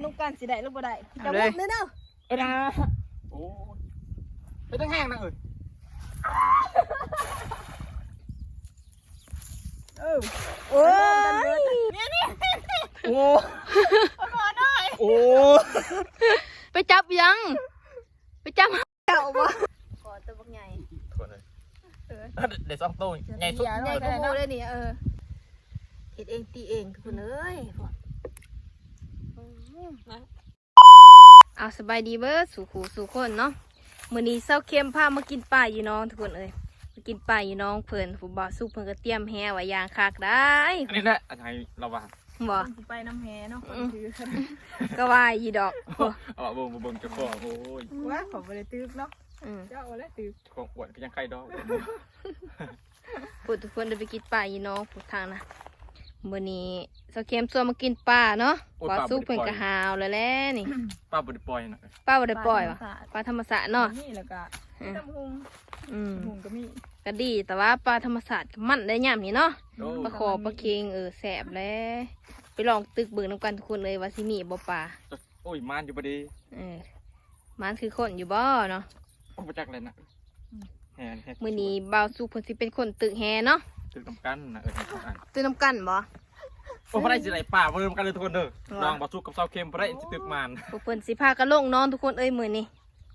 ຕ້ອງການຊິໄດ້ຫຼືບໍ່ໄດ້ ເອົາເລີຍ ຈະງຸ້ມເດີ ເອີນະ. ໂອ້ຍ ເຮັດແຮງໆນະເອີຍ. ເອີ ໂອ້ຍ ນີ້ໆ ໂອ້ ໂອ້ ໄປຈັບຫຍັງ ໄປຈັບ ເຈົ້າບໍ່ ຂໍໂຕບັກໃຫຍ່ ທຸກຄົນເອີຍ. ເອີ ໄດ້ສອງໂຕໃຫຍ່ສຸດ ໃຫຍ່ກວ່າໝູ່ເລີຍນີ້. ເອີ ເຮັດເອງຕີເອງ ທຸກຄົນເອີຍ. ເອົາ ສະບາຍດີເບີດສູ່ຄູ່ສູ່ຄົນເນາະ. ມື້ນີ້ສາວເຂັມພາມາກິນປາຢູ່ໜອງ ທຸກຄົນເອີຍ. ມາກິນປາຢູ່ໜອງເພິ່ນ ຜູ້ບ່າວສຸກເພິ່ນກໍຕຽມແຫໄວ້ຢ່າງຄັກໄດ໋. ອັນນີ້ແຫຼະ ອັນໃຫ້ລະວັງ ບໍ່ ຊິໄປນຳແຫເນາະ. ອືມ ກໍວ່າຢູ່ດອກ. ເອົາເບິ່ງ ເບິ່ງເຈົ້າຂອງ. ໂອ້ຍ ວ່າເຂົາບໍ່ໄດ້ຕຶກເນາະ. ອືມ ເຈົ້າບໍ່ໄດ້ຕຶກ ຂອງອ້ວນກໍຍັງໄຄດອກ. ພຸ້ນ ທຸກຄົນໄດ້ໄປກິນປາຢູ່ໜອງພຸ້ນທາງນະ. ມື້ນີ້ສາວເຂັມຊວນມາກິນປາເນາະ. ໂອ້ຍ ບ່າວສຸກເພິ່ນກໍຫາວແລ້ວແຫຼະນີ້. ປາບໍ່ໄດ້ປ່ອຍນະ ປາບໍ່ໄດ້ປ່ອຍຫວາ ປາທຳມະຊາດ ປາທຳມະຊາດເນາະ. ມີແລ້ວກໍ ເອີ ຕຳຫຸ່ງ ອືມ ຫຸ່ງກໍມີ ກໍດີ ແຕ່ວ່າປາທຳມະຊາດກໍມັນໄດ້ຍາມນີ້ເນາະ. ໂອ້ ປາຄໍ່ປາເຄັງ ເອີ ແຊບແຫຼະ. ໄປລອງຕຶກເບິ່ງນຳກັນທຸກຄົນເອີຍ ວ່າຊິມີບໍ່ປາ. ໂອ້ຍ ມານຢູ່ບໍ່ເດ. ເອີ ມານຄືຄົນຢູ່ບໍ່ເນາະ. ໂອ້ ບໍ່ຈັກແຫຼະນະ. ອືມ ແຫ່ ແຫ່ ມື້ນີ້ບ່າວສຸກເພິ່ນຊິເປັນຄົນຕຶກແຫເນາະ. ຕຶກນຳກັນນະ ເອີ ຕຶກນຳກັນບໍ່? ໂອ້ ຜູ້ໃດຊິໄດ້ປາ ມາເບິ່ງນຳກັນເດີທຸກຄົນເດີ. ລອງບ່າວສຸກກັບສາວເຂັມ ຜູ້ໃດຊິຕຶກໝານ. ພວກເພິ່ນຊິພາກັນລົງນອນທຸກຄົນເອີຍມື້ນີ້.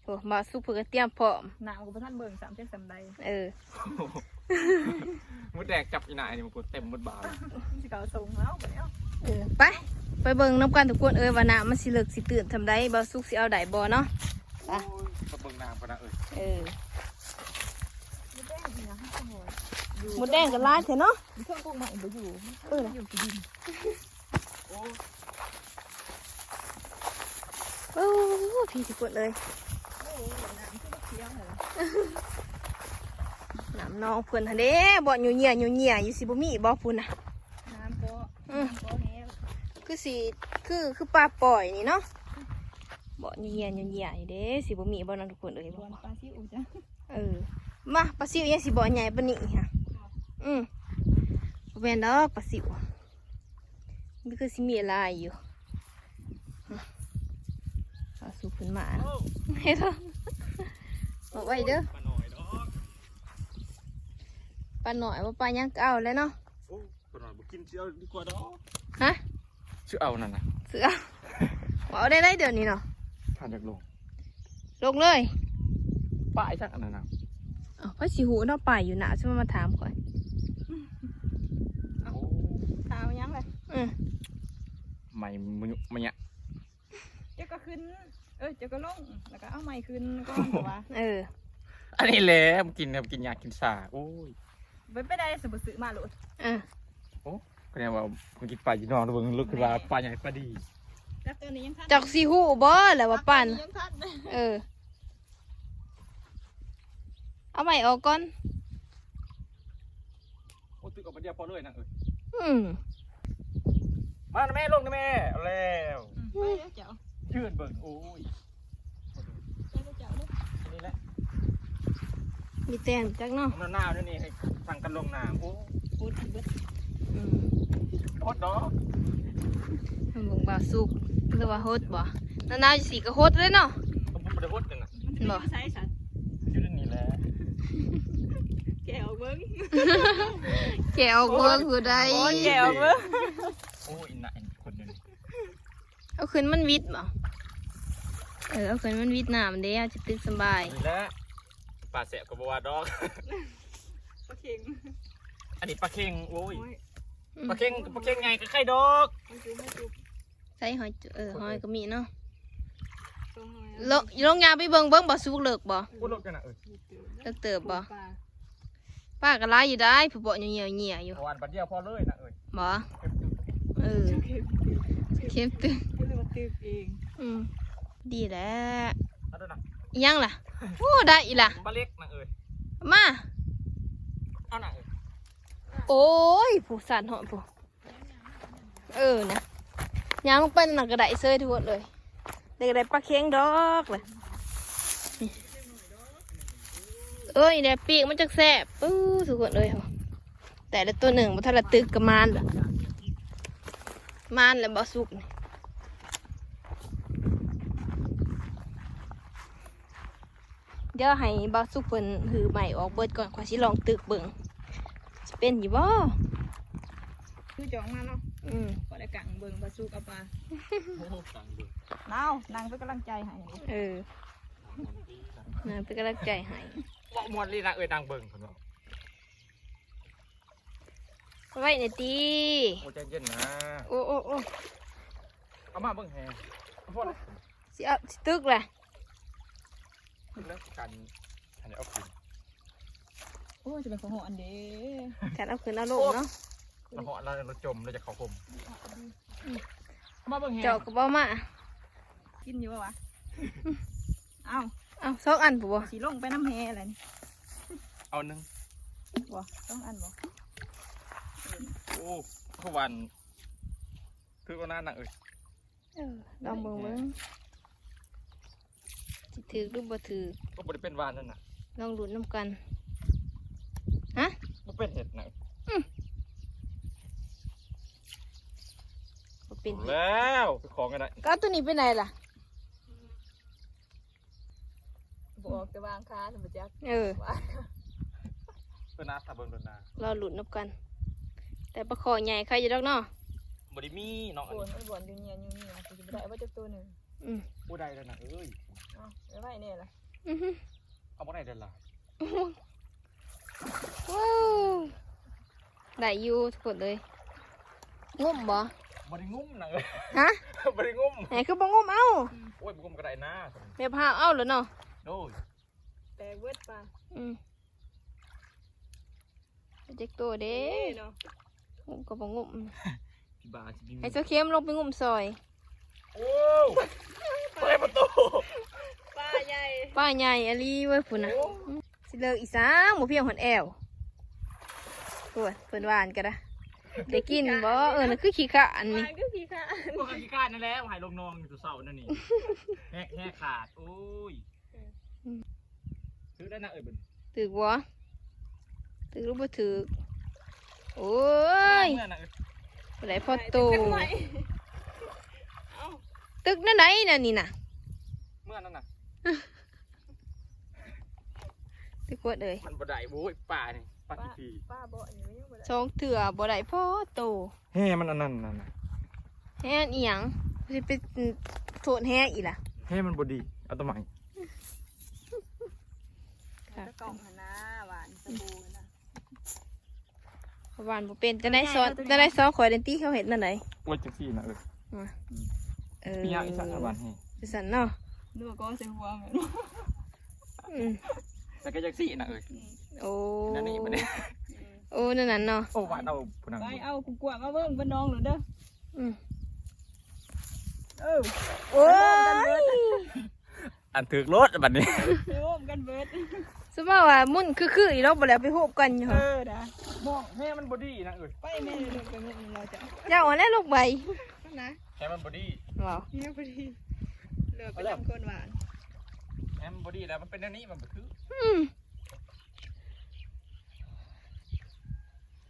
ໂອ້ ບ່າວສຸກເພິ່ນກໍຕຽມພ້ອມ ນ້ຳກໍບໍ່ທັນເບິ່ງຊ້ຳ ຈັກສ່ຳໃດ. ເອີ ມົດແດງຈັບອີ່ໜ້ານີ້ ມັນເຕັມໝົດບ່າວ ມັນຊິເຂົ້າຊົງແລ້ວ. ເອີ ໄປ ໄປເບິ່ງນຳກັນທຸກຄົນເອີຍ ວ່ານ້ຳມັນຊິເລິກຊິຕື້ນສ່ຳໃດ ບ່າວສຸກຊິເອົາໄດ້ບໍ່ເນາະ. ໄປ ໂອ້ຍ ໄປເບິ່ງນ້ຳກ່ອນນະເອີຍ. ເອີ ມົດແດງກໍຫຼາຍແທ້ເນາະ. ຢູ່ເທິງກົກໄມ້ບໍ່ຢູ່ ເອີ ຢູ່ທີ່ດິນ. ໂອ້ ໂອ້ ພີ່ທຸກຄົນເອີຍ ນ້ຳຄືບໍ່ຂຽວຫັ້ນ ນ້ຳໜອງເພິ່ນຫັ້ນເດ້. ບໍ່ຢູ່ເຫຍຢູ່ເຫຍຢູ່ ຊິບໍ່ມີບໍ່ພຸ້ນນະ ນ້ຳກໍ ອືມ ນ້ຳກໍແຫ້ງ ຄືຊິ ຄື ຄືປາປ່ອຍນີ້ເນາະ. ບໍ່ຢູ່ເຫຍຢູ່ເຫຍຢູ່ເດ້ ຊິບໍ່ມີບໍ່ນະທຸກຄົນເອີຍ. ບ່ອນປາຊິວຈ້ະ. ເອີ ມາ ປາຊິວຍັງຊິບໍ່ໃຫຍ່ປານນີ້ຫະ. ອືມ ບໍ່ແມ່ນດອກປາຊິວ ມັນຄືຊິມີຫຼາຍຢູ່. ເອົາສູ່ເພິ່ນມາ ເຮັດເອົາໄວ້ເດີ. ປານ້ອຍດອກ ປານ້ອຍບໍ່ ປາຫຍັງກໍເອົາແຫຼະເນາະ. ໂອ້ ປານ້ອຍບໍ່ກິນ ຊິເອົາດີກວ່າດອກ. ຮະ ຊິເອົານັ້ນນະ ຊິເອົາ ເອົາໄດ້ໄດ໋ດຽວນີ້ເນາະ. ທ່ານຢາກລົງ ລົງເລີຍ ປ້າຍຈັກອັນນັ້ນນະ. ເອົ້າ ໃຜຊິຮູ້ເນາະ ປ້າຍຢູ່ໜ້າ ຊິມາຖາມຂ້ອຍ. ໂອ້ ຖາມຫຍັງເລີຍ. ອື ໄໝ້ມະຍຸມະຍະ ເຈົ້າກໍຂຶ້ນ ເອີ ເຈົ້າກໍລົງ ແລ້ວກໍເອົາໄມ້ຂຶ້ນກ່ອນ ເພາະວ່າ ເອີ ອັນນີ້ແຫຼະ ມັນກິນ ກິນຫຍ້າກິນຊາ. ໂອ້ຍ ໄປ ໄປໄດ້ ຊິບໍ່ຊື້ມາໂລດ. ເອີ ໂອ້ ກໍແນວວ່າມັນກິນປາຢູ່ນອກ ເບິ່ງ ເບິ່ງຄືວ່າປາໃຫຍ່ປາດີ. ຈັບຕົວນີ້ຍັງທັນ ຈັກຊິຮູ້ບໍ່ລະວ່າປານ ຈັບຕົວນີ້ຍັງທັນ. ເອີ ເອົາໄມ້ອອກກ່ອນ. ໂອ້ ຕຶກອອກໄປດຽວພໍເລີຍນະເອີຍ. ອືມ ມານະແມ່ ລົງນະແມ່. ເອົາແລ້ວ ອືມ ໄປເດີເຈົ້າ ຢືນເບິ່ງ. ໂອ້ຍ ໄປເດີເຈົ້າເດີ ນີ້ແຫຼະ ມີແຕ່ນຈັກເນາະ. ໜາວໆນີ້ໃຫ້ສັ່ງກັນລ່ວງໜ້າ. ໂອ້ ໂຫດເບິດ. ອືມ ໂຫດດອກ ເບິ່ງບ່າວສຸກ ຫຼືວ່າໂຫດບໍ່? ໜາວໆຈັ່ງຊີ້ກໍໂຫດເລີຍເນາະ. ກໍບໍ່ໄດ້ໂຫດຫຍັງນະ ມັນບໍ່ໃສ່ຊັ້ນ ຢູ່ໃນນີ້ແຫຼະ. ແກະອອກເບິ່ງ ແກະອອກເບິ່ງຜູ້ໃດ ໂອ້ຍ ແກະອອກເບິ່ງ. ໂອ້ຍ ອີ່ໜ້າຄົນໜຶ່ງ ເອົາຂຶ້ນມັນວິດບໍ່? ເອີ ເອົາຂຶ້ນມັນວິດນ້ຳເດ້ ເຮົາຈະຕຶກສະບາຍ. ນີ້ແຫຼະ ປາແຊບກໍບໍ່ວ່າດອກ. ປາເຄັງ ອັນນີ້ປາເຄັງ. ໂອ້ຍ ອືມ ປາເຄັງ ປາເຄັງໃຫຍ່ກໍໄຄດອກ. ໃສ່ຫອຍ ເອີ ຫອຍກໍມີເນາະ. ລອງ ລອງຍ່າງໄປເບິ່ງ ເບິ່ງບໍ່ສຸກເລິກບໍ່? ບໍ່ເລິກນະເອີຍ. ເລິກເຕີບບໍ່? ປາກໍຫຼາຍຢູ່ໄດ໋ ຜູ້ເບາະເຫຍໆຢູ່. ເອົາອັນບາດດຽວພໍເລີຍນະເອີຍ. ບໍ່? ເອີ ເຂັມຕຶກ ເຂັມຕຶກ ເຂົາເອີ້ນວ່າຕຶກເອງ. ອືມ ດີແຫຼະ. ເອົາເດີນະ. ອີຫຍັງລະ? ໂອ້ ໄດ້ອີ່ລະ. ປາເລັກນະເອີຍ. ມາ ເອົານະເອີຍ. ໂອ້ຍ ຜູ້ສັ່ນເນາະຜູ້. ເອີນະ ຍ່າງລົງໄປນັ້ນກໍໄດ້ເຊີຍທຸກຄົນເອີຍ. ໄດ້ ກໍໄດ້ປາເຄັງດອກລະ. ເອີຍ ແດ່ປີກມັນຈັກແຊບ. ປຶ້ ທຸກຄົນເອີຍ ແຕ່ລະຕົວໜຶ່ງບໍ່ທັນລະຕຶກກໍມານລະ ມານລະບໍ່ສຸກນີ້. ດຽວໃຫ້ບ່າວສຸກເພິ່ນຮື້ໄມ້ອອກເບິດກ່ອນ ຂ້ອຍຊິລອງຕຶກເບິ່ງ ຊິເປັນຢູ່ບໍ່? ຄືຈອງມາເນາະ. ອືມ ພໍໄດ້ກາງເບິ່ງບ່າວສຸກເອົາປາ. ໂອ້ ກາງເບິ່ງ ນາວ ນັ່ງເປັນກຳລັງໃຈໃຫ້. ເອີ ນັ່ງເປັນກຳລັງໃຈໃຫ້. ເວົ້າມ່ວນລີນະເອີຍ ນັ່ງເບິ່ງເພິ່ນເວົ້າ. ເອົາໄວ້ແດ່ຕິ. ໂອ້ ໃຈເຢັນນະ. ໂອ້ ໂອ້ ໂອ້ ເອົາມາເບິ່ງແຮງ. ພໍລະ ຊິເອົາ ຊິຕຶກລະ. ຕຶກແລ້ວກັນ ອັນນີ້ເອົາຂຶ້ນ. ໂອ້ຍ ຈະເປັນຂອງເຮົາອັນເດ. ຄັນເອົາຂຶ້ນເອົາລົງເນາະ. ໂອ້ຍ ເຮົາເອົາແລ້ວ ເຮົາຈົ່ມ ເຮົາຈະເຂົ້າຫົ່ມ. ເອົາມາເບິ່ງແຮງ. ເຈົ້າກໍບໍ່ມາ. ກິນຢູ່ບໍ່ວະ? ເອົາ ເອົາສອງອັນພຸ້ນບໍ່? ຊິລົງໄປນຳແຮລະນີ້. ເອົາໜຶ່ງບໍ່? ສອງອັນບໍ່? ໂອ້ ຄືວ່າອັນ ຖືກແລ້ວນະນາງເອີຍ. ເອີ ລອງເບິ່ງເບິ່ງ ຊິຖືກຫຼືບໍ່ຖືກ. ກໍບໍ່ໄດ້ເປັນຫວານນັ້ນນະ. ລອງລຸ້ນນຳກັນ. ຮະ? ບໍ່ເປັນເຫັດນະ. ອືມ ບໍ່ເປັນເຫັດ. ແລ້ວໄປຂໍກັນໄດ້. ກໍເອົາຕົວນີ້ໄປໄດ້ລະ? ບໍ່ອອກແຕ່ວາງຄານບໍ່ຈັກ. ເອີ ເພິ່ນນາ ຖ້າເບິ່ງໂດນນາ ລໍລຸ້ນນຳກັນ. ແຕ່ປາຄໍໃຫຍ່ໄຄຢູ່ດອກເນາະ. ບໍ່ໄດ້ມີເນາະ. ໂອ້ຍ ມັນບ່ອນຢູ່ເງຍຢູ່ນີ້ ຄືຊິບໍ່ໄດ້ວ່າຈັກໂຕໜຶ່ງ. ອືມ ບໍ່ໄດ້ແລ້ວນະເອີຍ. ເອົາໄວ້ແດ່ລະ. ອືຮຶ ເອົາບໍ່ໄດ້ແລ້ວລະ. ວ້າວ ໄດ້ຢູ່ທຸກຄົນເອີຍ. ງຸ້ມບໍ່? ບໍ່ໄດ້ງຸ້ມນະເອີຍ. ຮະ? ບໍ່ໄດ້ງຸ້ມ. ແໝ ຄືບໍ່ງຸ້ມເອົາ? ໂອ້ຍ ບໍ່ງຸ້ມກໍໄດ້ນະ. ແມ່ພາເອົາແລ້ວເນາະ. ໂດຍ ແຕກເບິດປາ. ອືມ ຈັກໂຕເດ້ ເນາະ. ງຸ້ມກໍບໍ່ງຸ້ມ. ພີ່ບາຊິໄປ ໃຫ້ສາວເຂັມລົງໄປງຸ້ມຊ່ອຍ. ໂອ້ ປາປະຕູ ປາໃຫຍ່ ປາໃຫຍ່ອີ່ຫຼີເວີ້ຍພຸ້ນນະ. ໂອ້ ຊິເລີກອີ່ສັງ ບໍ່ພຽງຮອດແອວ. ໂອ້ຍ ເພິ່ນຫວ່ານກໍໄດ້ ໄດ້ກິນບໍ່? ເອີ ນັ້ນຄືຂີ້ຄ້ານນີ້ ຫວ່ານຄືຂີ້ຄ້ານ. ພວກຂີ້ຄ້ານນັ້ນແຫຼະ ໃຫ້ລົງໜອງຢູ່ເຊົ້ານັ້ນນີ້ ແຮກ ແຮກຂາດ. ໂອ້ຍ ອືມ ຖືກແລ້ວນະເອີຍ. ຖືກບໍ່? ຖືກຫຼືບໍ່ຖືກ? ໂອ້ຍ ເມື່ອນະເອີຍ ບໍ່ໄດ້ພໍໂຕ. ຕຶກແນວໃດນະນີ້ນະ? ເມື່ອນັ້ນນະ ຕຶກໂຄດເອີຍ. ມັນບໍ່ໄດ້ໂວ້ຍ ປານີ້ ປາຂີ້ຜີ ປາບໍ່ ອັນນີ້ມັນຍັງບໍ່ໄດ້ ສອງເທື່ອບໍ່ໄດ້ພໍໂຕ. ແຮ່ມັນອັນນັ້ນນະ ແຮ່ອັນອີ່ຫຍັງ? ຊິໄປໂທດແຮ່ອີກລະ. ແຮ່ມັນບໍ່ດີ ເອົາຕົວໃໝ່. ຕະກ້ອງຫັ້ນນະ ຫວ່ານສະບູນະ ເຂົາຫວ່ານບໍ່ເປັນ. ຈັ່ງໃດສອນ ຈັ່ງໃດສອນຂ້ອຍແດ່ຕິ ເຂົາເຮັດແນວໃດ? ໂອ້ຍ ຈັ່ງຊີ້ນະເອີຍ. ອືມ ເອີ ມີຫຍັງອີກຊັ້ນຫວ່ານແຮ່ ຈັ່ງຊັ້ນເນາະ. ໜູກໍໃສ່ຫົວແມ່ນ. ອືມ ແຕ່ກໍຈັ່ງຊີ້ນະເອີຍ. ໂອ້ ແນວນີ້ບັດນີ້. ໂອ້ ແນວນັ້ນເນາະ. ໂອ້ ຫວ່ານເອົາຜູ້ນັ້ນ ໄປເອົາກວ້າງໆ ມາເບິ່ງເບິ່ງນ້ອງໂລດເດີ. ອືມ ເອີ ໂອ້ຍ ອັນຖືກໂລດບັດນີ້ ໄປໂຮມກັນເບິດ. ສົມມຸດວ່າໝຸ່ນຄືໆ ອີ່ດອກ ບໍ່ແລ້ວໄປໂຮມກັນຢູ່. ເອີ ນະ ມອງແຮ່ມັນບໍ່ດີນະເອີຍ. ໄປແມ່ເລີກໄປໝຸ່ນລາວຈະ ເຈົ້າຫັ້ນແຫຼະລູກໃບນະ ແຮ່ມັນບໍ່ດີ. ເວົ້າແຮ່ບໍ່ດີ ເລີກໄປນຳຄົນຫວ່ານ. ແຮ່ມັນບໍ່ດີແລ້ວ ມັນເປັນແນວນີ້ ມັນບໍ່ຖືກ. ອືມ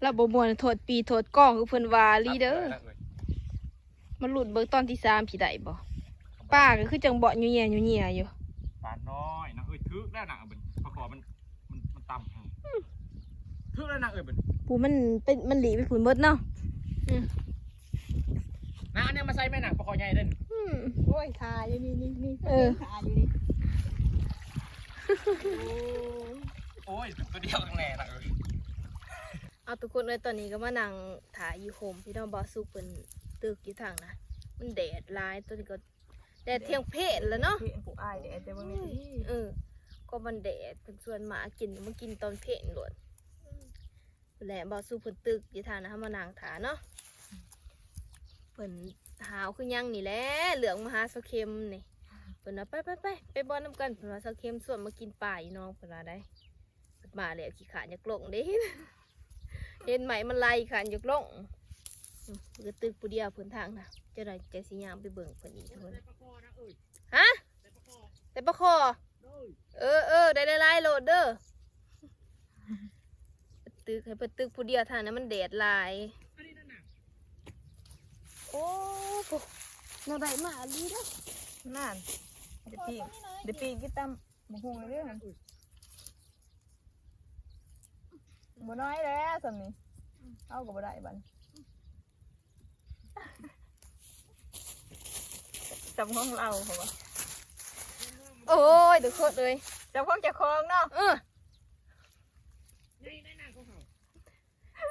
ລາວບໍ່ມ່ວນໂທດປີໂທດກອງຄືເພິ່ນວ່າລີເດີ. ມາລຸ້ນເບິ່ງຕອນທີສາມຊິໄດ້ບໍ່? ປາກໍຄືຈັ່ງເບາະຢູ່ເຍຢູ່ເຍຢູ່. ປານ້ອຍນະເອີຍ. ຖືກແລ້ວນະເອີຍ ປາຄໍມັນ ມັນ ມັນຕ່ຳແຮງ. ອືມ ຖືກແລ້ວນະເອີຍ. ຜູ້ມັນເປັນ ມັນຫຼີໄປພຸ້ນເບິດເນາະ. ອືມ ນະ ເອົາແນວມາໃສ່ແມ່ນະ ປາຄໍໃຫຍ່ເດ້. ອືມ ໂອ້ຍ ຖ້າຢູ່ນີ້ ນີ້ ນີ້ ເອີ ຖ້າຢູ່ນີ້. ໂອ້ຍ ໂອ້ຍ ຕົວດຽວຂ້າງແນ່ນະເອີຍ. ເອົາ ທຸກຄົນເອີຍ ຕອນນີ້ກໍມານັ່ງຖ້າຢູ່ຮົ່ມພີ່ນ້ອງ. ບ່າວສຸກເພິ່ນຕຶກຢູ່ທາງນະ ມັນແດດຫຼາຍ. ຕອນນີ້ກໍແດດທ່ຽງເພນແລ້ວເນາະ ເພນ. ຜູ້ອາຍແດດ ແຕ່ວ່າແມ່ນ ເອີ ກໍມັນແດດ ເພິ່ນຊວນໝາກິນ ມາກິນຕອນເພນໂລດ. ອືມ ແຫຼະ ບ່າວສຸກເພິ່ນຕຶກຢູ່ທາງນະ ເຮົາມານັ່ງຖ້າເນາະ. ເພິ່ນຫາວຄືຫຍັງນີ້ແຫຼະ ເລື່ອງມາຫາສາວເຂັມນີ້. ເພິ່ນວ່າ ໄປໆໆ ໄປບ່ອນນຳກັນ. ເພິ່ນວ່າສາວເຂັມຊວນມາກິນປາຢູ່ໜອງ ເພິ່ນວ່າໄດ. ມາແລ້ວຂີ້ຄ້ານຢາກລົງເດ້ ເຫັນໄມ້ມັນໄຫຼ ຂີ້ຄ້ານຢາກລົງ. ອືມ ເພິ່ນກໍຕຶກຜູ້ດຽວເພິ່ນທາງນະ. ຈັ່ງໃດຈັ່ງຊິຍ່າງໄປເບິ່ງເພິ່ນອີກທຸກຄົນ. ຮະ? ໄດ້ປາຄໍ? ເອີໆ ໄດ້ຫຼາຍໆໂລດເດີ. ຕຶກ ໃຫ້ເພິ່ນຕຶກຜູ້ດຽວທາງນັ້ນ ມັນແດດຫຼາຍ. ໂອ້ໂຫ ແນວໃດມາອີ່ຫຼີເດີ. ນັ້ນ ໄດ້ປີ້ງ ໄດ້ປີ້ງກິນຕຳບັກຫຸ່ງເລີຍ. ບໍ່ນ້ອຍແລ້ວສ່ຳນີ້ ເອົາກໍບໍ່ໄດ້ບັດນີ້ ຈຳຂອງລາວເຂົາວ່າ ໂອ້ຍ ທຸກຄົນເອີຍ ຈຳຂອງເຈົ້າຂອງເນາະ ເອີ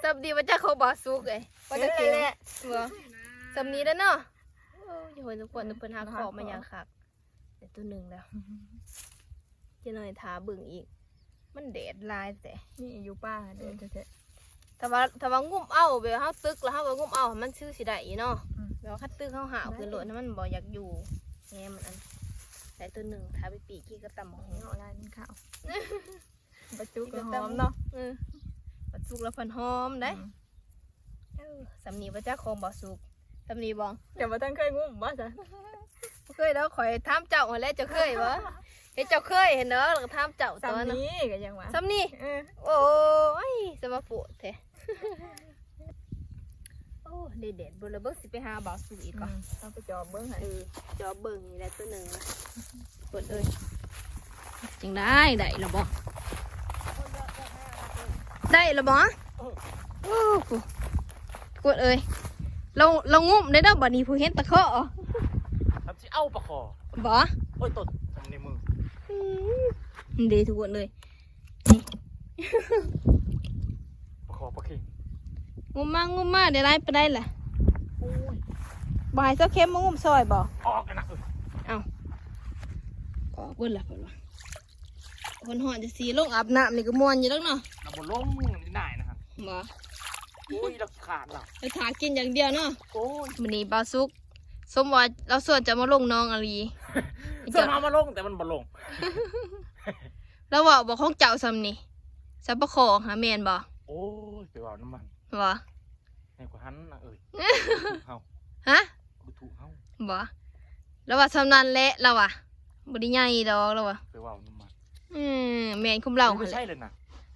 ສ່ຳນີ້ວ່າຈັກຂອງບ່າວສຸກເອີຍ ວ່າຈະເກັ່ງ ເອີ ແຫຼະ ບໍ່ ສ່ຳນີ້ແຫຼະເນາະ ໂອ້ຍ ທຸກຄົນ ເພິ່ນຫາເຄາະມາຢ່າງຄັກ ໄດ້ຕົວໜຶ່ງແລ້ວ ຈັກໜ້ອຍຖ້າເບິ່ງອີກ ມັນແດດຫຼາຍແທ້ ມີຢູ່ປ່າແດດແທ້ໆ ຖ້າວ່າ ຖ້າວ່າງຸ້ມເອົາ ແບບເຮົາຕຶກແລ້ວເຮົາກໍງຸ້ມເອົາ ມັນຄືຊິໄດ້ຢູ່ເນາະ ອືມ ແບບວ່າຄັນຕຶກເຮົາຫາວຂຶ້ນໂລດ ມັນບໍ່ຢາກຢູ່ ແຮມມັນອັນ ໄດ້ຕົວໜຶ່ງ ຖ້າໄປປີ້ກິນກັບຕຳບັກຫຸ່ງ ເນາະ ລາຍມັນຂາວ ປາຈຸກກໍຫອມເນາະ ເອີ ປາຈຸກແລ້ວເພິ່ນຫອມໄດ໋ ອືມ ເອີ ສ່ຳນີ້ວ່າຈັກຂອງບ່າວສຸກ ສ່ຳນີ້ບໍ່ ເຈົ້າບໍ່ທັນເຄີຍງຸ້ມບໍ່ຊະ ບໍ່ເຄີຍດອກ ຂ້ອຍຖາມເຈົ້າຫັ້ນແຫຼະ ເຈົ້າເຄີຍບໍ່ ເຫັນເຈົ້າເຄີຍ ເຫັນດອກ ແລ້ວກໍຖາມເຈົ້າ ສ່ຳນີ້ກໍຍັງວ່າ ສ່ຳນີ້ ເອີ ໂອ້ຍ ສະມາໂພດແທ້ ໂອ້ ໄດ້ແດດເບິ່ງແລ້ວ ເບິ່ງຊິໄປຫາບ່າວສຸກອີກກ່ອນ ອືມ ເຮົາໄປຈອບເບິ່ງໃຫ້ ເອີ ຈອບເບິ່ງນີ້ແຫຼະຕົວໜຶ່ງ ເປີດເອີຍ ຈັ່ງໄດ້ ໄດ້ແລ້ວບໍ່ ໄດ້ແລ້ວບໍ່ ໂອ້ ໂອ້ ໂຄດເອີຍ ລາວ ລາວງຸ້ມໄດ້ເດີ ບັດນີ້ຜູ້ເຫັນຕະເຄາະ ທຳຊິເອົາປາຄໍ່ ບໍ່ ໂອ້ຍ ຕົ້ນທຳໃນມື ອືມ ເດ້ ທຸກຄົນເອີຍ ປາຄໍ່ປາເຄັງ ງຸ້ມມາ ງຸ້ມມາ ໄດ້ຫຼາຍປານໃດລະ ໂອ້ຍ ບໍ່ໃຫ້ສາວເຂັມມາງຸ້ມຊ່ອຍບໍ່ ອອກແລ້ວນະ ເອີ ເອົ້າ ອອກເບິດລະເພິ່ນວ່າ ຮ້ອນໆ ຈັ່ງຊີ້ ລົງອາບນ້ຳນີ້ກໍມ່ວນຢູ່ດອກເນາະ ລາວບໍ່ລົງ ນີ້ນາຍນະ ບໍ່ ໂອ້ຍ ລາວຂີ້ຄ້ານລາວ ລາວຖ້າກິນຢ່າງດຽວເນາະ ໂອ້ຍ ມື້ນີ້ບ່າວສຸກ ສົມວ່າລາວຊວນເຈົ້າມາລົງໜອງອີ່ຫຼີ ຊວນເຮົາມາລົງ ແຕ່ມັນບໍ່ລົງ ລາວເວົ້າບໍ່ຂອງເຈົ້າສ່ຳນີ້ ສຳປະຄໍ່ຫາແມ່ນບໍ່ ໂອ້ຍ ໄປເວົ້ານຳມັນ ບໍ່ ໃຫ້ຂ້ອຍຫັນນາງເອີຍ ເຮົາ ຮະ ບໍ່ຖືກເຮົາ ບໍ່ ລາວວ່າສ່ຳນັ້ນແຫຼະ ລາວວ່າ ບໍ່ໄດ້ໃຫຍ່ດອກ ລາວວ່າ ໄປເວົ້ານຳມັນ ອືມ ແມ່ນຄວາມລາວຫັ້ນແຫຼະ ໄປຢູ່ໃສລະນະ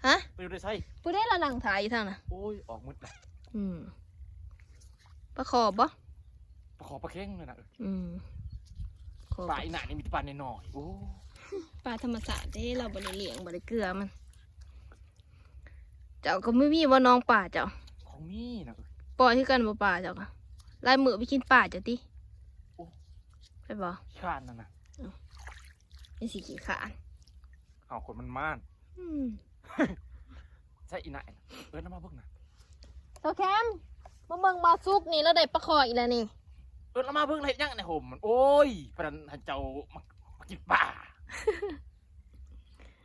ຮະ ໄປຢູ່ໃສ ຜູ້ໃດລະນັ່ງຖ້າຢູ່ທາງນັ້ນ ໂອ້ຍ ອອກໝົດລະ ອືມ ປາຄໍ່ບໍ່ ປາຄໍ່ປາເຄັງລະນະ ອືມ ປາອີ່ໜ້ານີ້ມີແຕ່ປານ້ອຍໆ ໂອ້ ປາທຳມະຊາດເດ້ ລາວບໍ່ໄດ້ລ້ຽງ ບໍ່ໄດ້ເກືອມັນ ເຈົ້າກໍບໍ່ມີບໍ່ໜອງປາເຈົ້າ ຂອງມີນະ ປ່ອຍຄືກັນບໍ່ປາເຈົ້າ ກະຫຼາຍມື້ໄປກິນປາເຈົ້າຕິ ໂອ້ ໄປບໍ່ ຂີ້ຄ້ານນັ້ນນະ ນີ້ຊິຂີ້ຄ້ານ ເຮົາຄົນມັນມານ ອືມ ໃສ່ອີ່ນາຍ ເອີ້ນເອົາມາເບິ່ງນະ ສາວແຄມ ມາເບິ່ງບ່າວສຸກນີ້ ລາວໄດ້ປາຄໍ່ອີກແລ້ວນີ້ ເອີ້ນເອົາມາເບິ່ງ ເຮັດຫຍັງໃນຮົ່ມມັນ ໂອ້ຍ ປານນັ້ນໃຫ້ເຈົ້າມາ ມາກິນປາ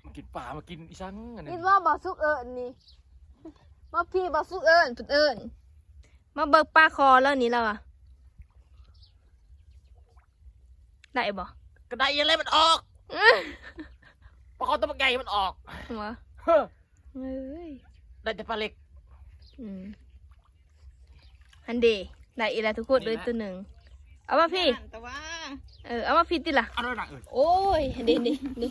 ມາກິນປາ ມາກິນອີ່ສັງອັນນີ້ ຄິດວ່າບ່າວສຸກເອີ້ນນີ້ ມາພີ້ ບ່າວສຸກເອີ້ນ ເພິ່ນເອີ້ນ ມາເບິ່ງປາຄໍ່ແລ້ວນີ້ ລາວວ່າ ໄດ້ບໍ່ ກໍໄດ້ຫັ້ນແຫຼະ ມັນອອກ ປາຄໍ່ຕົວບັກໃຫຍ່ມັນອອກ ບໍ່ ເຮີ້ ເອີຍ ໄດ້ແຕ່ປາເລັກ ອືມ ຫັ້ນເດ ໄດ້ອີກແລ້ວທຸກຄົນເອີຍ ຕົວໜຶ່ງ ເອົາມາພີ້ ເອີ ເອົາມາພີ້ຕິລະ ເອົາໂລດນະ ໂອ້ຍ ເດ ເດ ເດ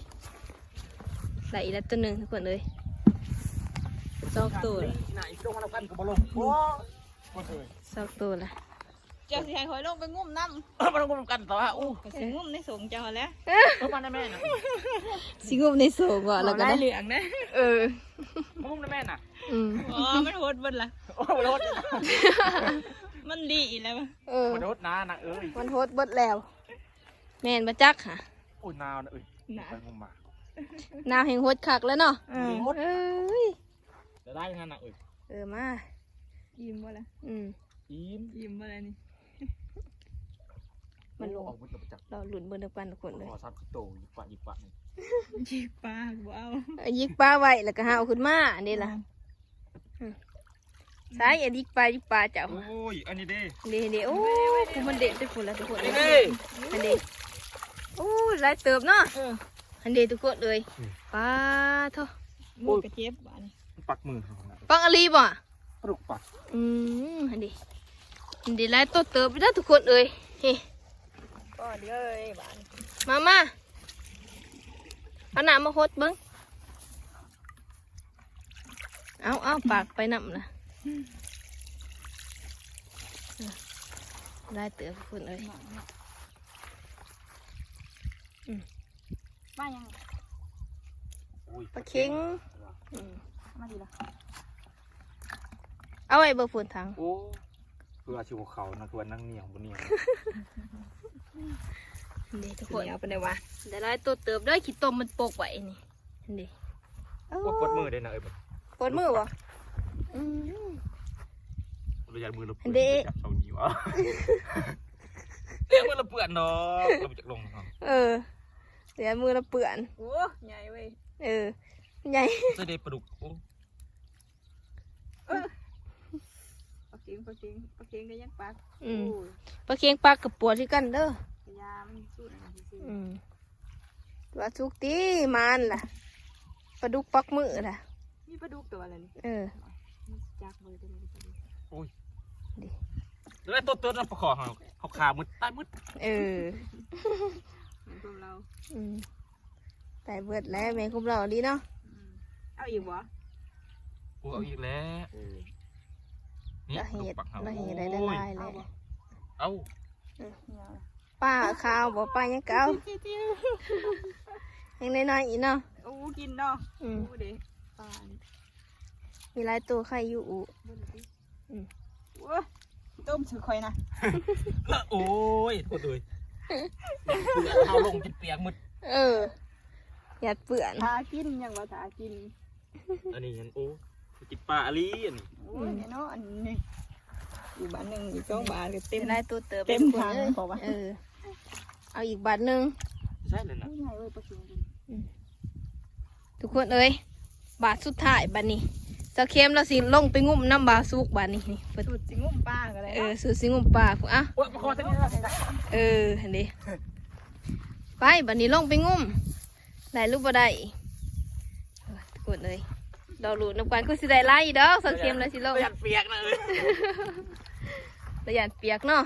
ໄດ້ອີກແລ້ວຕົວໜຶ່ງທຸກຄົນເອີຍ ສອງໂຕລະ ສອງໂຕລະ ເຈົ້າຊິໃຫ້ຂ້ອຍລົງໄປງຸ້ມນຳ ເອີ ມາລົງງຸ້ມກັນ ແຕ່ວ່າ ໂອ້ ຂ້ອຍຊິງຸ້ມໃນສົງເຈົ້າຫັ້ນແຫຼະ ເອີ ມານະແມ່ນະ ຊິງຸ້ມໃນສົງເບາະ ແລ້ວກໍໄດ້ເລື່ອງນະ ເອີ ມາງຸ້ມນະແມ່ນະ ອືມ ອໍ ມັນຫົດເບິດລະ ໂອ້ ມັນຫົດ ມັນລີ້ອີກແລ້ວ ເອີ ມັນຫົດນານາງເອີຍ ມັນຫົດເບິດແລ້ວ ແມ່ນບໍ່ຈັກຫະ ໂອ້ຍ ໜາວນະເອີຍ ໜາວ ໄປງຸ້ມມາ ໜາວແຮງຫົດຄັກແລ້ວເນາະ ເອີ ເອີຍ ໄດ້ນາງເອີຍ ເອີ ມາ ອີ່ມບໍ່ລະ ອືມ ອີ່ມ ອີ່ມບໍ່ລະນີ້ ມັນລົງ ອອກໝົດແລ້ວບໍ່ຈັກ ລໍລຸ້ນເບິ່ງນຳກັນທຸກຄົນເອີຍ ຂໍສາມສິບໂຕ ຍິກປາ ຍິກປາ ຍິກປາບໍ່ເອົາ ເອີ ຍິກປາໄວ້ ແລ້ວກໍຫາເອົາຂຶ້ນມາ ອັນນີ້ລະ ອືມ ໃສ່ ອັນຍິກປາ ຍິກປາເຈົ້າ ໂອ້ຍ ອັນນີ້ເດ້ ເດ້ ເດ້ ໂອ້ຍ ຜູ້ມັນເດັດໄປພຸ້ນລະທຸກຄົນ ອັນນີ້ເດ້ ອັນນີ້ ໂອ້ຍ ຫຼາຍເຕີບເນາະ ເອີ ອັນນີ້ທຸກຄົນເອີຍ ອືມ ປາໂທ້ ໂອ້ຍ ກະເຈັບບາດນີ້ ປັກມືເຮົານະ ປັກອີ່ຫຼີບໍ່? ປາດຸກປັກ ອືມ ຫັ້ນເດ ຫັ້ນເດ ຫຼາຍໂຕເຕີບຢູ່ເດີທຸກຄົນເອີຍ ເຮ ກໍເລີຍບາດນີ້ ມາ ມາ ເອົານ້ຳມາຫົດເບິ່ງ ເອົາ ເອົາ ປາກໄປນຳລະ ຫຼາຍເຕີບທຸກຄົນເອີຍ ອືມ ປາຫຍັງ? ໂອ້ຍ ປາເຂັງ ປາເຂັງ ອືມ ມາດີລະ ເອົາໄວ້ເບິ່ງພຸ້ນຖັງ. ໂອ້ ຄືວ່າຊິບໍ່ເຂົ້ານະ ຄືວ່ານັ່ງໜຽວບໍ່ໜຽວ. ນີ້ທຸກຄົນ ໜຽວປານໃດວະ? ໄດ້ຫຼາຍໂຕເຕີບເດີ ຂີ້ຕົມມັນປົກໄວ້ນີ້. ເຫັນເດ້. ໂອ້ ໂອ້ ປວດມືເດ້ນະເອີຍ. ປວດມືບໍ່? ອືມ ລະຍະມືລະເປື້ອນ ເດ້ ຈັບສອງນິ້ວ. ລະຍະມືລະເປື້ອນດອກ ລະບໍ່ຈັກລົງ. ເອີ ລະຍະມືລະເປື້ອນ. ໂອ້ ໃຫຍ່ເວີຍ. ເອີ ໃຫຍ່. ໃສ່ເດ້ປາດຸກ. ໂອ້ ເອີ ປາເຄັງ ປາເຄັງ ປາເຄັງກໍຍັງປັກ. ອືມ ໂອ້ຍ ປາເຄັງປັກກໍປວດຄືກັນເດີ. ພະຍາມັນສູ້ອັນນັ້ນຊື່ໆ. ອືມ ປາສຸກຕິ ມານລະ ປາດຸກປັກມືລະ. ມີປາດຸກຕົວລະນີ້. ເອີ ມັນຈັກບໍ່ໄດ້ຕົວນີ້. ໂອ້ຍ ເດ້ ແລ້ວໂຕເຕີບນຳປາຄໍ່ເຮົາ ເຮົາຂ້າໝົດ ຕາຍໝົດ. ເອີ ແມ່ນຄວາມລາວ. ອືມ ຕາຍເບິດແລ້ວ ແມ່ນຄວາມລາວອີ່ຫຼີເນາະ. ອືມ ເອົາອີກບໍ່? ໂອ້ ເອົາອີກແລ້ວ. ເອີ ນີ້ ລະເຮັດ ລະເຮັດໄດ້ຫຼາຍໆແລ້ວ. ເອົາ ເອົາ ເອີ ປາຂາວບໍ່ ປາຫຍັງກໍເອົາ ຍັງນ້ອຍໆອີກເນາະ. ໂອ້ ກິນເນາະ. ອືມ ໂອ້ ເດ້ ປານີ້ ມີຫຼາຍໂຕໄຂ່ຢູ່. ອືມ ໂອ້ຍ ຕົ້ມຊື່ຂ້ອຍນະ. ໂອ້ຍ ໂທດເອີຍ ເປື້ອນ ເຮົາລົງຈົນປຽກໝົດ. ເອີ ຢ້ານເປື້ອນ ຖ້າກິນ ຍັງວ່າຖ້າກິນ. ອັນນີ້ຫັ້ນ ໂອ້ ກິນປາອີ່ຫຼີອັນນີ້. ໂອ້ຍ ອືມ ແນ່ນອນ ນີ້ ອີກບາດໜຶ່ງ ອີກສອງບາດກໍເຕັມ ຫຼາຍໂຕເຕີບ ເຕັມຖັງ ເອີຍ ເຂົາວ່າ. ເອີ ເອົາອີກບາດໜຶ່ງ. ໃຊ່ແລ້ວນະ. ໂອ້ຍ ໃຫຍ່ເວີຍ ປາເຄັງ. ອືມ ທຸກຄົນເອີຍ ບາດສຸດທ້າຍບາດນີ້ ສາວເຂັມລາວຊິລົງໄປງຸ້ມນຳບ່າວສຸກບາດນີ້. ນີ້ ສູດຊິງຸ້ມປາກໍໄດ້. ເອີ ສູດຊິງຸ້ມປາ. ເອົາ ໂອ້ຍ ປາຄໍ່ຕົວນີ້. ເອີ ຫັ້ນເດ້ ໄປ ບາດນີ້ລົງໄປງຸ້ມ ໄດ້ຫຼືບໍ່ໄດ້. ເອີ ທຸກຄົນເອີຍ ລໍລຸ້ນນຳກັນ ຄືຊິໄດ້ຫຼາຍຢູ່ດອກ. ສາວເຂັມລາວຊິລົງ ຢ້ານປຽກນະເອີຍ ລະຢ້ານປຽກເນາະ.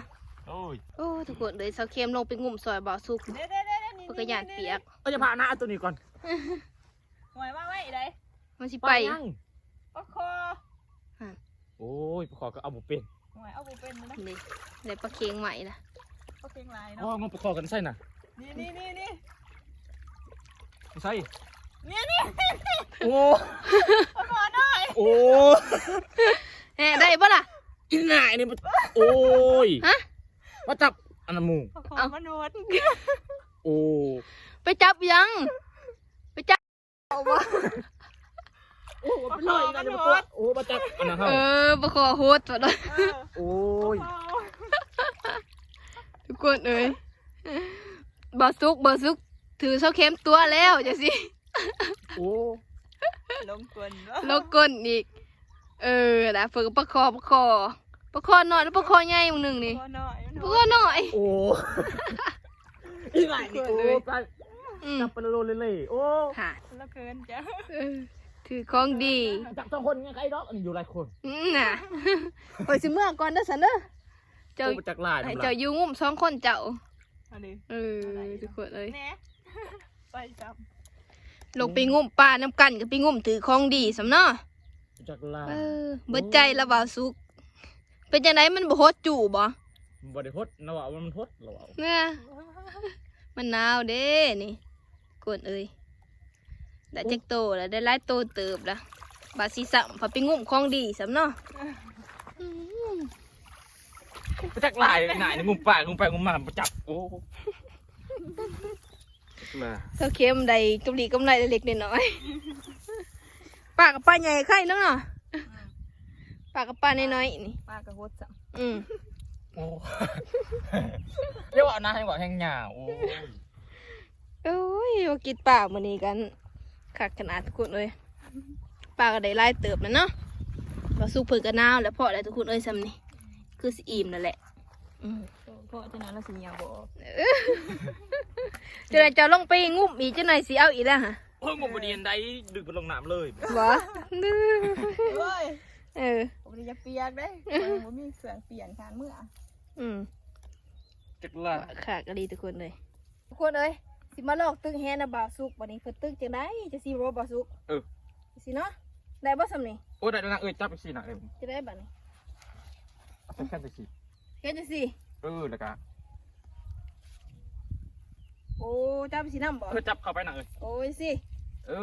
ໂອ້ຍ ໂອ້ ທຸກຄົນເອີຍ ສາວເຂັມລົງໄປງຸ້ມຊ່ອຍບ່າວສຸກ ເດ້ໆໆໆ ເພິ່ນກໍຢ້ານປຽກ. ເອົາ ຢ່າພານະ ເອົາຕົວນີ້ກ່ອນ. ຫວຍ ມາໄວ້ໃດ ມັນຊິໄປ ປາຫຍັງ? ປາຄໍ່. ຫັ້ນ ໂອ້ຍ ປາຄໍ່ກໍເອົາບໍ່ເປັນ. ຫວຍ ເອົາບໍ່ເປັນນະ. ນີ້ ໄດ້ປາເຄັງໃໝ່ລະ ປາເຄັງຫຼາຍເນາະ. ອໍ ງຸ້ມປາຄໍ່ກັນໃສ່ນະ. ນີ້ໆໆໆ ໃສ່ ນີ້ໆ ໂອ້ ປາຄໍ່ນ້ອຍ. ໂອ້ ແຮະ ໄດ້ບໍ່ລະ? ອີ່ໜ້າຍນີ້ ໂອ້ຍ ຮະ ມາຈັບອັນນັ້ນໝູ່. ປາຄໍ່ ເອົ້າ ມະນຸດ. ໂອ້ ໄປຈັບຫຍັງ? ໄປຈັບ ເອົາບໍ່? ໂອ້ ເປັນຮ້ອຍນະ. ປາຄໍ່ ໂອ້ ມາຈັບອັນນັ້ນເຮົາ. ເອີ ປາຄໍ່ໂຫດວ່າເນາະ. ເອີ ໂອ້ຍ ປາຄໍ່ ທຸກຄົນເອີຍ ບ່າວສຸກ ບ່າວສຸກຖືສາວເຂັມຕົວະແລ້ວຈັ່ງຊີ້. ໂອ້ ລົງກົ້ນ ລົງກົ້ນອີກ. ເອີ ນະ ເພິ່ນກໍປາຄໍ່ ປາຄໍ່ ປາຄໍ່ນ້ອຍ ແລະປາຄໍ່ໃຫຍ່ມື້ໜຶ່ງນີ້ ປາຄໍ່ນ້ອຍ ປາຄໍ່ນ້ອຍ. ໂອ້ ອີ່ຫຼາຍນີ້ ໂອ້ ຕາຍ. ອືມ ຈັບໄປໂລເລໆ. ໂອ້ ຫາ ລະເຂີນຈ້ະ. ເອີ ຖືຂອງດີ ຈັບສອງຄົນຍັງໄຄດອກ ອັນນີ້ຢູ່ຫຼາຍຄົນ. ອືມ ນະ ຂ້ອຍຊິເມືອກ່ອນເດີຊັ້ນເດີ. ເຈົ້າ ໂອ້ ຈັກຫຼາຍ ໃຫ້ເຈົ້າຢູ່ງຸ້ມສອງຄົນເຈົ້າ. ອັນນີ້ ເອີ ທຸກຄົນເອີຍ ແນ່ ໄປຊ້ຳ ລົງໄປງຸ້ມປານຳກັນ ກໍໄປງຸ້ມຖືຂອງດີຊ້ຳເນາະ. ຈັກຫຼາຍ ເອີ ເບິດໃຈລະບ່າວສຸກ. ເປັນຈັ່ງໃດ ມັນບໍ່ຫົດຈູ່ບໍ່? ບໍ່ໄດ້ຫົດ ລາວວ່າມັນຫົດ ລາວວ່າ ເນາະ ມັນໜາວເດ້ນີ້ ຄົນເອີຍ. ໄດ້ຈັກໂຕລະ? ໄດ້ຫຼາຍໂຕເຕີບລະ. ບາດຊິຊ້ຳ ພັດໄປງຸ້ມຂອງດີຊ້ຳເນາະ. ອືມ ຈັກຫຼາຍ ນາຍງຸ້ມປາ ງຸ້ມໄປງຸ້ມມາບໍ່ຈັບ. ໂອ້ ລະ ສາວເຂັມໄດ້ກຳລີກຳໄລເລັກໆນ້ອຍໆ. ປາກັບປາໃຫຍ່ໄຄເນາະ ອືມ ປາກັບປານ້ອຍໆນີ້ ປາກະຫົດຊ້ຳ. ອືມ ໂອ້ ຢ່າເວົ້ານະ ແຮງເວົ້າແຮງຍາວ. ໂອ້ຍ ໂອ້ຍ ກິນປາມື້ນີ້ກັນຄັກຂະໜາດທຸກຄົນເອີຍ. ປາກໍໄດ້ຫຼາຍເຕີບແລ້ວເນາະ. ບ່າວສຸກເພິ່ນກໍໜາວແລ້ວ ພໍແລ້ວທຸກຄົນເອີຍ ສ່ຳນີ້ຄືຊິອີ່ມແລ້ວແຫຼະ. ອືມ ພໍເທົ່ານັ້ນລະຊິຍາວບໍ່ອອກ. ຈັ່ງໃດເຈົ້າລົງໄປງຸ້ມອີກ ຈັ່ງໃດຊິເອົາອີກແລ້ວຫະ. ໂອ້ຍ ງຸ້ມບໍ່ດີອັນໃດ ດຶງເພິ່ນລົງນ້ຳເລີຍ. ບໍ່ ໂອ້ຍ ເອີ ບໍ່ໄດ້ຢາກປຽກເດ້ ບໍ່ມີເຄື່ອງປ່ຽນ ຄານເມືອ. ອືມ ຈັກລະ ຄັກອີ່ຫຼີທຸກຄົນເອີຍ. ທຸກຄົນເອີຍ ຊິມາລອງຕຶກແຫນຳບ່າວສຸກ. ບັດນີ້ເພິ່ນຕຶກຈັ່ງໃດ ຈັ່ງຊີ້ບໍ່ບ່າວສຸກ? ເອີ ຈັ່ງຊີ້ເນາະ. ໄດ້ບໍ່ສ່ຳນີ້? ໂອ້ ໄດ້ແລ້ວນະເອີຍ. ຈັບຈັ່ງຊີ້ນະເອີຍ. ຈັ່ງໃດບັດນີ້? ເອົາແຂນຈັ່ງຊີ້ ແຂນຈັ່ງຊີ້. ເອີ ແລ້ວກະ ໂອ້ ຈັບຈັ່ງຊີ້ນຳບໍ່? ເອີ ຈັບເຂົ້າໄປນະເອີຍ. ໂອ້ ຈັ່ງຊີ້. ເອີ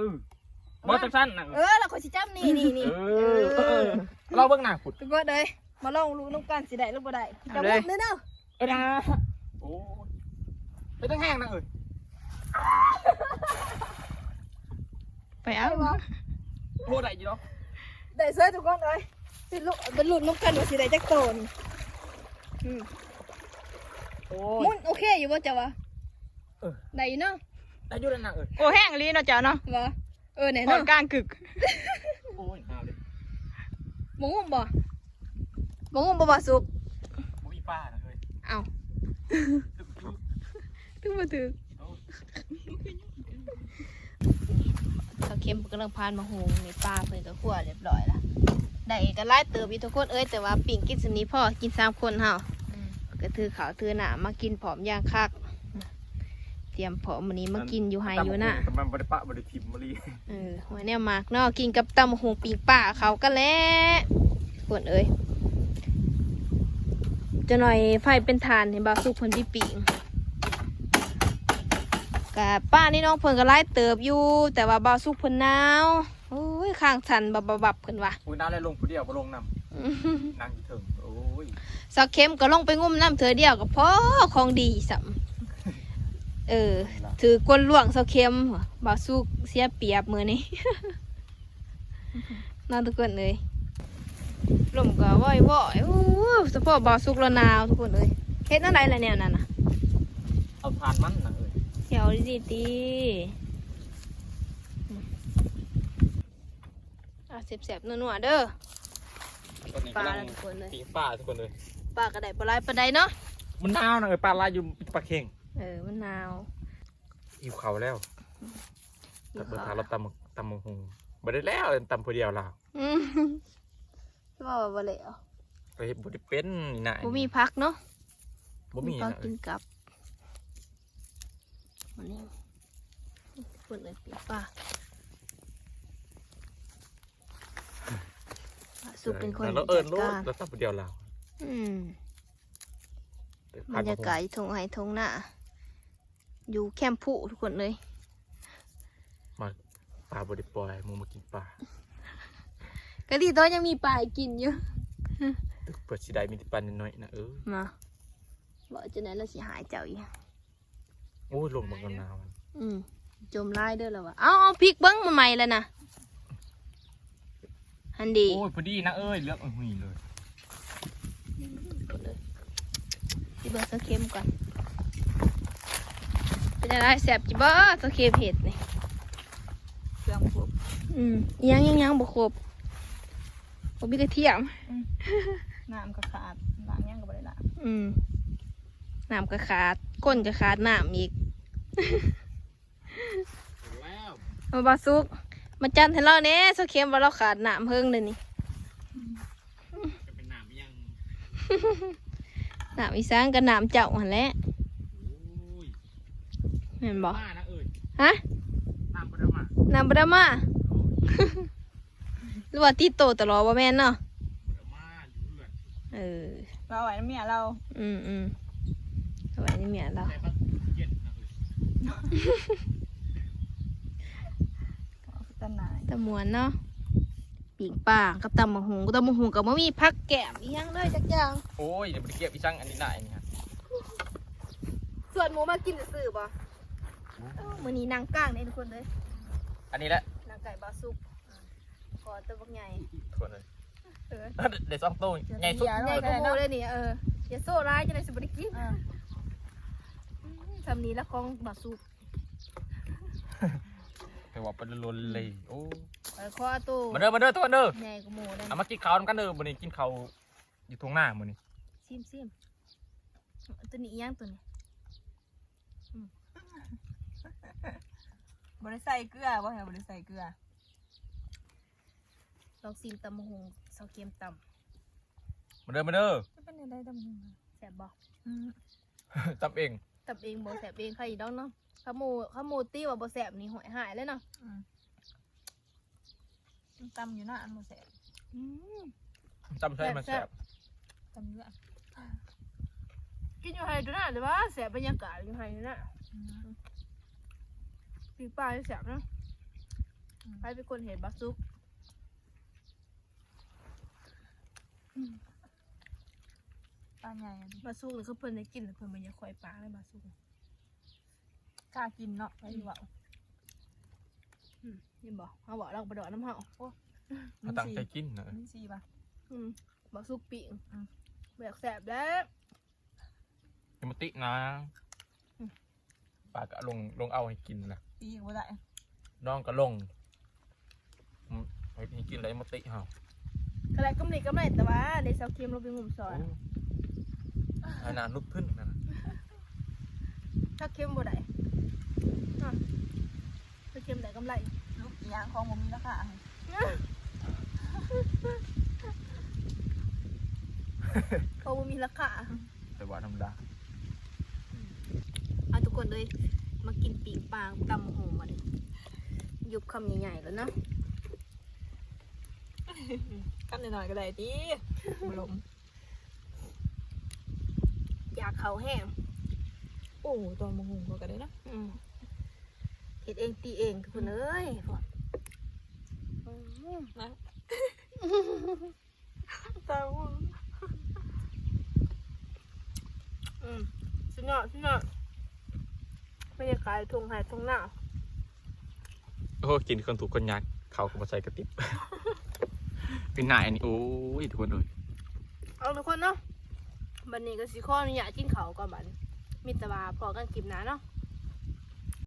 ບໍ່ จั่งซั้นนะ ເອີ ແລ້ວຂ້ອຍຊິຈັບນີ້ ນີ້ ນີ້ ເອີ ເອີ ເອີ ລອງເບິ່ງໜ້າພຸ້ນ ທຸກຄົນເອີຍ ມາລອງລຸ້ນນຳກັນ ຊິໄດ້ຫຼືບໍ່ໄດ້ ເອົາເດີ ຈັບມຸມເດີ ເອີ ໂອ້ຍ ເຮັດແຮງໆ ນາເອີຍ ໄປເອົາ ໄດ້ບໍ່? ໂອ້ ໄດ້ຢູ່ເນາະ ໄດ້ເຊີຍ ທຸກຄົນເອີຍ ໄປລຸ້ນ ໄປລຸ້ນນຳກັນວ່າຊິໄດ້ຈັກໂຕນີ້ ອືມ ໂອ້ຍ ໝຸນ ໂອເຄຢູ່ບໍ່ເຈົ້າວ່າ? ເອີ ໄດ້ຢູ່ເນາະ ໄດ້ຢູ່ແລ້ວນາເອີຍ ໂອ້ ແຮງອີ່ຫຼີເນາະເຈົ້າເນາະ ບໍ່? ເອີ ແນ່ນອນ ກາງກຶກ ໂອ້ຍ ໜາວເດ້ ບໍ່ງຸ້ມບໍ່? ບໍ່ງຸ້ມບໍ່ ບ່າວສຸກ? ບໍ່ມີປານະເອີຍ ເອົ້າ ຖືກບໍ່ຖືກ? ເອົາ ສາວເຂັມເພິ່ນກຳລັງພານໝາກຫຸ່ງນີ້ ປາເພິ່ນກໍຂົ້ວຮຽບຮ້ອຍລະ ໄດ້ກໍຫຼາຍເຕີບຢູ່ທຸກຄົນເອີຍ ແຕ່ວ່າປີ້ງກິນສ່ຳນີ້ພໍກິນສາມຄົນເຮົາ ອືມ ກໍຖືເຂົ້າຖືນ້ຳມາກິນພ້ອມຢ່າງຄັກ ຕຽມພ້ອມມື້ນີ້ມາກິນຢູ່ໄຮ່ຢູ່ນາ ມັນບໍ່ໄດ້ປະບໍ່ໄດ້ຖິ້ມມະລີ ເອີ ຫົວແນວມັກເນາະ ກິນກັບຕຳບັກຫຸ່ງປີ້ງປາເຂົ້າກັນແຫຼະ ທຸກຄົນເອີຍ ຈັກໜ້ອຍໄຟເປັນຖ່ານໃຫ້ບ່າວສຸກເພິ່ນໄປປີ້ງ ກະປາໃນໜອງເພິ່ນກໍຫຼາຍເຕີບຢູ່ ແຕ່ວ່າບ່າວສຸກເພິ່ນໜາວ ໂອ້ຍ ຄາງສັ່ນບັບໆໆ ເພິ່ນວ່າ ໂອ້ຍ ໜາວແລ້ວລົງຜູ້ດຽວ ບໍ່ລົງນຳ ນັ່ງຢູ່ເທິງ ໂອ້ຍ ສາວເຂັມກໍລົງໄປງຸ້ມນຳເທື່ອດຽວກໍພໍຂອງດີຊ້ຳ ເອີ ຖືກກົນລວງສາວເຂັມ ບ່າວສຸກເສຍປຽບມື້ນີ້ ເນາະທຸກຄົນເອີຍ ລົມກໍວອຍໆ ໂອ້ ສະເພາະບ່າວສຸກລາວໜາວ ທຸກຄົນເອີຍ ເຮັດແນວໃດລະແນວນັ້ນນະ ເອົາຖ່ານມັນນະເອີຍ ແຖວດີໆ ອ່ະ ແຊບໆ ນົວໆ ເດີ ປີ້ງປາ ທຸກຄົນເອີຍ ປີ້ງປາ ທຸກຄົນເອີຍ ປາກໍໄດ້ບໍ່ຫຼາຍປານໃດເນາະ ມັນໜາວນະເອີຍ ປາຫຼາຍຢູ່ປາເຄັງ ເອີ ມັນໜາວ ຫິວເຂົ້າແລ້ວ ຫິວເຂົ້າ ເບິ່ງຖ້າລາວຕຳ ຕຳບັກຫຸ່ງ ບໍ່ໄດ້ແລ້ວ ຕຳຜູ້ດຽວລາວ ອືມ ຄືວ່າບໍ່ແລ້ວ ໄປເຮັດບໍ່ໄດ້ເປັນນີ້ນະ ບໍ່ມີຜັກເນາະ ບໍ່ມີ ມີຜັກ ນະເອີຍ ກິນກັບ ອັນນີ້ ເພິ່ນເອີ້ນປີ້ງປາ ສຸກເປັນຄົນຈັດການ ແລ້ວຕຳຜູ້ດຽວລາວ ອືມ ບັນຍາກາດຢູ່ທົ່ງໄຮ່ທົ່ງນາ ຢູ່ແຄມພູ ທຸກຄົນເອີຍ ມາ ປາບໍ່ໄດ້ປ່ອຍ ໝູ່ມາກິນປາ ກໍດີຕົວະ ຍັງມີປາໃຫ້ກິນຢູ່ ເພື່ອຊິໄດ້ມີແຕ່ປານ້ອຍໆ ນະເອີຍ ມາ ເວົ້າຈັ່ງໃດລາວຊິຫາຍເຈົ້າອີກ ໂອ້ຍ ລົມມັນກໍໜາວ ອືມ ຈົ່ມຫຼາຍເດີລາວວ່າ ເອົາ ເອົາ ພິກເບິ່ງ ມາໃໝ່ແລ້ວນະ ຫັ້ນເດ ໂອ້ຍ ພໍດີນະເອີຍ ເລືອກເອົາຫຸຍເລີຍ ຊິເບິ່ງສາວເຂັມກ່ອນ ເປັນຈັ່ງໃດ ແຊບຢູ່ບໍ່ ສາວເຂັມເຮັດນີ້ ເຄື່ອງບໍ່ຄົບ ອືມ ອີ່ຫຍັງຍັງບໍ່ຄົບ ບໍ່ມີກະທຽມ ອືມ ນ້ຳກໍຂາດ ລ້າງຫຍັງກໍບໍ່ໄດ້ລ້າງ ອືມ ນ້ຳກໍຂາດ ຄົນກໍຂາດນ້ຳອີກ ແລ້ວ ເອົາ ບ່າວສຸກ ມາຈັດໃຫ້ລາວແດ່ ສາວເຂັມວ່າລາວຂາດນ້ຳເຫິງເດນີ້ ຈະເປັນນ້ຳອີ່ຫຍັງ ນ້ຳອີ່ຫຍັງ ກໍນ້ຳເຈົ້າຫັ້ນແຫຼະ ໂອ້ຍ ແມ່ນບໍ່ ມານະເອີຍ ຮະ ນ້ຳບໍ່ໄດ້ມາ ນ້ຳບໍ່ໄດ້ມາ ໂອ້ຍ ຫຼືວ່າຕິດໂຕຕະຫຼອດ ບໍ່ແມ່ນເນາະ ເອີ ເອົາໄວ້ນຳເມຍລາວ ອືມໆ ເອົາໄວ້ນຳເມຍລາວ ຕາມ່ວນເນາະ ປີ້ງປາກັບຕຳບັກຫຸ່ງ ຕຳບັກຫຸ່ງກໍບໍ່ມີຜັກແກ້ມອີ່ຫຍັງເລີຍຈັກຢ່າງ ໂອ້ຍ ບໍ່ໄດ້ກຽມອີ່ຫຍັງ ອັນນີ້ນະ ອັນນີ້ ຊວນໝູມາກິນຊື່ໆ ບໍ່ ອືມ ເອີ ມື້ນີ້ນັ່ງກາງເດ້ທຸກຄົນເອີຍ ອັນນີ້ແຫຼະ ນັ່ງໃກ້ບ່າວສຸກ ຂໍໂຕບັກໃຫຍ່ ທຸກຄົນເອີຍ ເອີ ໄດ້ສອງໂຕ ໃຫຍ່ສຸດ ໃຫຍ່ກວ່າໝູ່ເລີຍນີ້ ເອີ ຢ່າໂຊຫຼາຍ ຈັ່ງໃດຊິບໍ່ໄດ້ກິນ ເອີ ຊ່ຳນີ້ລະຂອງບ່າວສຸກ ແຕ່ວ່າໄປລົ້ນເລີຍ ໂອ້ ເອີ ຂໍໂຕ ມາເດີ ມາເດີ ທຸກຄົນເດີ ໃຫຍ່ກວ່າໝູ່ເດີ ເອົາມາກິນເຂົ້ານຳກັນເດີ ມື້ນີ້ກິນເຂົ້າຢູ່ທົ່ງນາມື້ນີ້ ຊີມໆ ໂຕນີ້ອີ່ຫຍັງໂຕນີ້? ອືມ ບໍ່ໄດ້ໃສ່ເກືອບໍ່? ບໍ່ໄດ້ໃສ່ເກືອ ລອງຊີມຕຳບັກຫຸ່ງ ຊາວເຄັມຕຳ ມາເດີ ມາເດີ ເປັນແນວໃດຕຳບັກຫຸ່ງ ແຊບບໍ່? ອືມ ຕຳເອງ ຕຳເອງບໍ່ແຊບເອງ ໃຜດອກເນາະ ຄຳໝູ່ ຄຳໝູ່ຕິວ່າບໍ່ແຊບນີ້ ຫ້ວຍ ຮ້າຍເລີຍເນາະ ອືມ. ຕຳຢູ່ນະ ອັນບໍ່ແຊບ ອືມ ຕຳໃສ່ມັນແຊບ ແຊບ ຕຳຢູ່ນະ ກິນຢູ່ໄຮ່ຢູ່ນາແຕ່ວ່າແຊບ ບັນຍາກາດຢູ່ໄຮ່ຢູ່ນາ ອືມ ປີ້ງປາແຊບເນາະ ໃຜເປັນຄົນເຮັດ ບ່າວສຸກ? ປາໃຫຍ່ອັນນີ້ ບ່າວສຸກນີ້ຄືເພິ່ນໄດ້ກິນແລ້ວ ເພິ່ນບໍ່ຢາກຄ່ອຍປາກເລີຍ ບ່າວສຸກ ກ້າກິນເນາະ ໃຜຊິເວົ້າ. ອືມ ເຫັນບໍ່ ເຮົາເວົ້າລາວກໍບໍ່ດອກນຳເຮົາ. ໂອ້ ເຮົາຕັ້ງໃຈກິນນະ ມິນຊີວ່າ ອືມ ບ່າວສຸກປີ້ງ ອືມ ບໍ່ຢາກແຊບແລ້ວ. ຢ່າມາຕິນາງ ປາກໍລົງ ລົງເອົາໃຫ້ກິນນະ ຕີກໍບໍ່ໄດ້ ນ້ອງກໍລົງ ອືມ ເຮັດໃຫ້ກິນໄດ້ ມາຕິເຮົາ ກໍໄດ້ກຳໄລ ກຳໄລ ແຕ່ວ່າໄດ້ສາວເຄັມລົງໄປງຸ້ມຊອຍ ໂອ້ ອັນນັ້ນຫຼຸດທຶນນັ້ນນະ ສາວເຄັມບໍ່ໄດ້ ສາວເຄັມໄດ້ກຳໄລ ລູກອີຫຍັງ ຂອງບໍ່ມີລາຄາ ຂອງບໍ່ມີລາຄາ. ແຕ່ວ່າທຳມະດາ ເອົາ ທຸກຄົນເອີຍ ມາກິນປີ້ງປາ ຕຳບັກຫຸ່ງບັດນີ້ ຍົກຄຳໃຫຍ່ໆ ໂລດເນາະ ຄຳນ້ອຍໆ ກໍໄດ້ຕິ ບໍ່ລົມ ຢາກເຂົ້າແຮງ. ໂອ້ ຕຳບັກຫຸ່ງເຂົາກໍໄດ້ນະ ອືມ ເຮັດເອງຕີເອງ ທຸກຄົນເອີຍ ອືມ ນະ. ຕຳບັກຫຸ່ງ ອືມ ສຸດຍອດ ສຸດຍອດ ບັນຍາກາດທົ່ງໄຮ່ທົ່ງນາ. ໂອ້ ກິນຄົນທຸກຄົນຍາກ ເຂົ້າກໍບໍ່ໃສ່ກະຕິບ ເປັນໜ້າອັນນີ້ ໂອ້ຍ ທຸກຄົນເອີຍ. ເອົາ ທຸກຄົນເນາະ ບັດນີ້ກໍຊິຂໍອະນຸຍາດກິນເຂົ້າກ່ອນ ບັດນີ້ ມີແຕ່ວ່າພໍ້ກັນຄລິບໜ້າເນາະ.